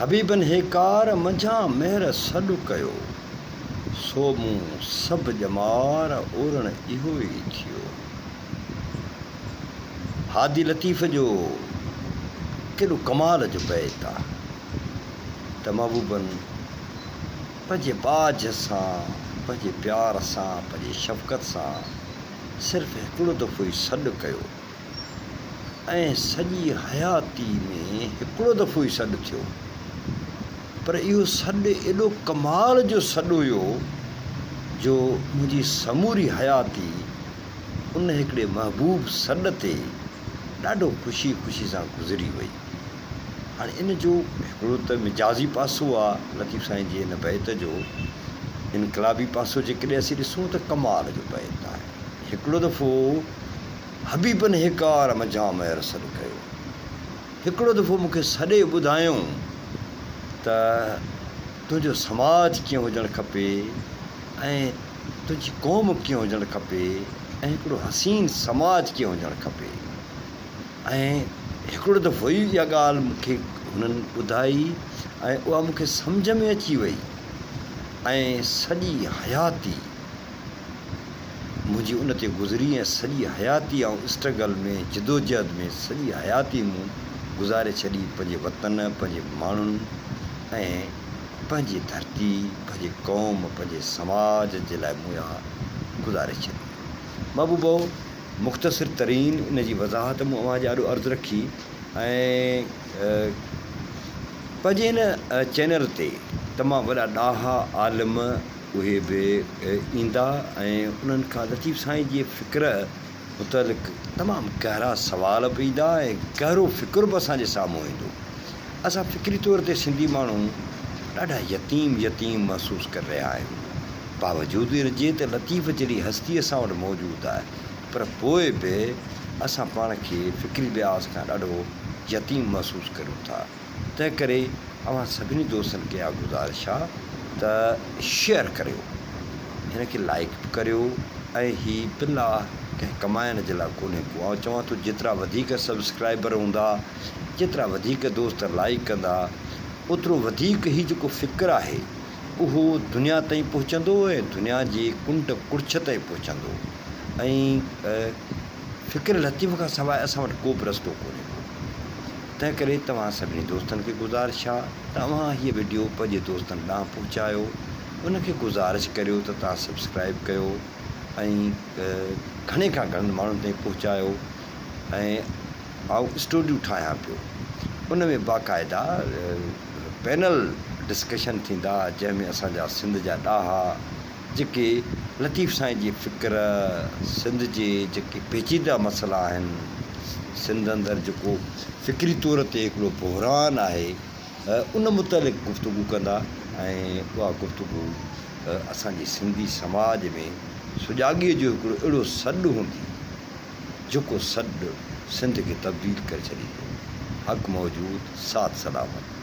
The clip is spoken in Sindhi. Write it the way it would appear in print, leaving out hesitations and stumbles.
حبيبن هيڪار منجهان مهر سڏ ڪيو، سو مون سڀ ڄمار اورڻ اهو ئي ٿيو. هادي لطيف جو ڪيڏو ڪمال جو بيت آ ته محبوبن پنهنجي ٻاجهه سان، پنهنجي پيار سان، پنهنجي شفقت سان صرف هڪڙو دفعو ئي سڏ ڪيو. ۽ سڄي حياتي ۾ هڪڙو دفعو ئي سڏ ٿيو. پر اهو سڏ ايڏو ڪمال جو سڏ هيو جو منهنجي سموري حياتي ان هڪڙي محبوب سڏ تي ڏاڍو خوشي خوشي سان گذري وئي. هاڻي ان جو هڪڙو ته مجازي پاسو آ لطيف سائين جي ان بيت جو، انقلابي پاسو جيڪڏهن اسين ڏسون ته ڪمال جو بيت آهي. هڪڙو دفعو حبيبن هيڪار منجهان مهر سڏ ڪيو. هڪڙو دفعو مون کي سڏي ٻڌايائون ته تنهنجو سماج ڪيئن هجڻ کپي ۽ تنهنجي قوم ڪيئن هجڻ کپي ۽ هڪڙو حسين سماج ڪيئن هجڻ کپي ۽ هڪڙو دفعو ئي اها ڳالهه مون کي هنن ٻڌائي ۽ اها مون کي سمجهه ۾ اچي وئي ۽ سڄي حياتي منهنجي ان تي گذري ۽ سڄي حياتي آئون اسٽرگل ۾ جدوجهد ۾ سڄي حياتي مون گذاري ڇڏي پنهنجي وطن پنهنجي ماڻهن ۽ پنهنجي ڌرتي پنهنجي قوم پنهنجي سماج جي لاء مون اها گذاري ڇڏي. محبوبو مختصر ترين ان جي وضاحت مون اوهان جي آڏو عرض رکي ۽ پنهنجي هن چينل تي تمام وڏا ڏاها عالم اهي به ايندا ۽ انهن کان لطيف سائين جي فڪر متعلق تمام گهرا سوال به ايندا ۽ گهرو فڪر به اسان جي سامهون ايندو. اسان فڪري طور تي سنڌي ماڻهو ڏاڍا يتيم يتيم محسوس ڪري رهيا آهيون. باوجود ان جي ته لطيف جهڙي هستي اسان وٽ موجود آهي پر پوء به اسان پاڻ کي فڪري لحاظ کان ڏاڍو يتيم محسوس ڪريون ٿا. تنهن ڪري اوهان سڀني دوستن کي اها گذارش آ ته شيئر ڪريو هن کي لائيڪ به ڪريو ۽ هي بلا ڪنهن ڪمائڻ جي لاء ڪونهي ڪو آئون چوان ٿو جيترا وڌيڪ سبسڪرائبر هوندا جيترا وڌيڪ دوست لائيڪ ڪندا اوترو وڌيڪ هي جيڪو فڪر آهي اهو دنيا تائين پهچندو ۽ دنيا جي ڪنڊ ڪڙڇ تائين پهچندو ۽ فڪر لطيف کان سواء اسان وٽ ڪو به رستو ڪونهي ڪو. تنهن ڪري توهان سڀني دوستن کي گذارش آ ته اوهان هيء وڊيو پنهنجي دوستن ڏانهن پهچايو انهن کي گذارش ڪريو ته توهان سبسڪرائيب ڪيو ۽ گهڻي کان گهڻن ماڻهن تائين پهچايو ۽ آئون اسٽوڊيو ٺاهيان پيو ان ۾ باقاعده پينل ڊسڪشن ٿيندا جنهن ۾ اسان جا سنڌ جا ڏاها جيڪي لطيف سائين جي فڪر، سنڌ جي جيڪي پيچيده مسئلا آهن، سنڌ اندر جيڪو فڪري طور تي هڪڙو بحران آهي، ان متعلق گفتگو ڪندا ۽ اها گفتگو اسان جي سنڌي سماج ۾ سجاڳيء جو هڪڙو اهڙو سڏ هوندي، جيڪو سڏ سنڌ کي تبديل ڪري ڇڏيندو. حق موجود، ساٿ سلامت.